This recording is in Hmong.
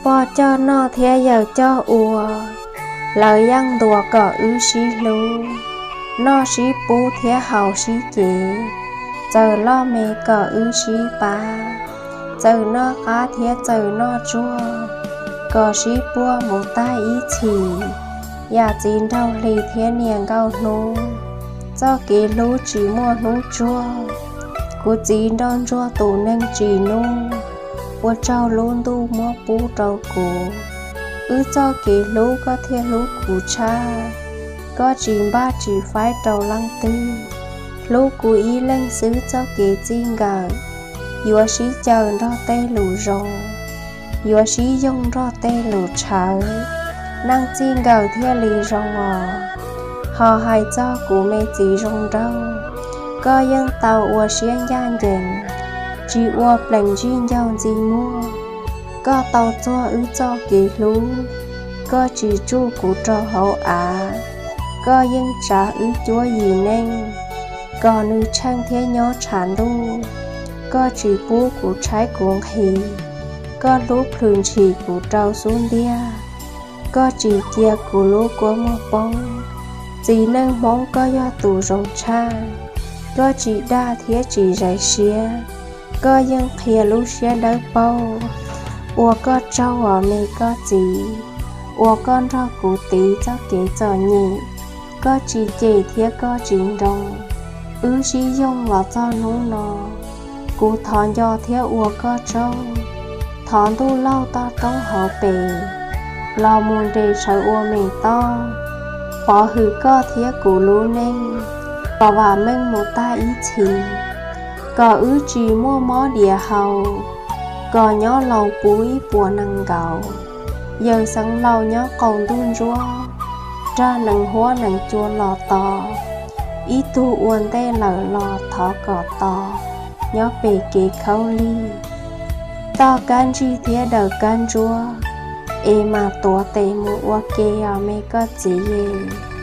Pog coj noj thiab yawm coj ua, lawv yeej ntuas kom wb sib hlub, noj sib pub thiab haus sib cev. Txawm loj me kom wb sib pab, txawm noj qab thiab txawm noj tsuag, kom sib puag mus tag ib txhis, yam txiv nraug hli thiab niam nkauj hnub. Txoj kev hlub tsis muaj hnub tsuag, kuv txiv nrauj ntsuag tus neeg tsis nub, ua tsaug lub ntuj muab pub rau kuv. Wb txoj kev hlub koj thiaj hlub kuv tshaj, koj tsis npaj tsis faib rau leej twg, hlub kuv ib leeg xwb txoj kev txij nkawm, yuav sib caw nrog tej lus zoo, yuav sib yoog nrog tej lus tshawv, neej txij nkawm thiaj li zoo os. Ho hais txog kuv me txiv zoo nraug, koj yeej tau ua siab ncaj ncees, tsis ua plees ntsij ncaug ntxi muag. Koj tau txuag wb txoj kev hlub, koj tsis tsuj kuv rau hauv av. Koj yeej tsav wb cuab yim neej, kom nws tsheej thiab nyob tshav ntuj. Koj tsis pub kuv tshaib kuv nqhis, koj hlub plhws ntshis kuv rau xub ntiag. Koj tsis cia kuv lub kua muag poob. Txiv neej Hmoob koj yog tus zoo tshaj, koj tsis dag thiab tsis zais siab. Koj yeej qhia lub siab dawb paug, ua koj tsaug os me koj txiv, ua koj nrog kuv tiv txoj kev txom nyem. Koj tsis cem thiab koj tsis nroo, wb sib yoog los txog hnub no. Kuv thov nco thiab ua koj tsaug, thov ntuj laug toj roob hauv pes los mus nres sawv ua me toj, pov hwm koj thiab kuv lub neej, kom vam meej mus tag ib txhis, kom wb tsis muaj mob diav hau, kom nyob laus puv ib puas nees nkaum. Yawm Xeev Laus nyob qaum ntuj ntsuab, rag nees huab nees cua los tos, ib tug ua ntej lawm los thov kom tos, nyob pem kev khaub lig, toj kab ntsig thiab daws kab ntsuab, es mas tuav tes mus ua ke os me koj txiv.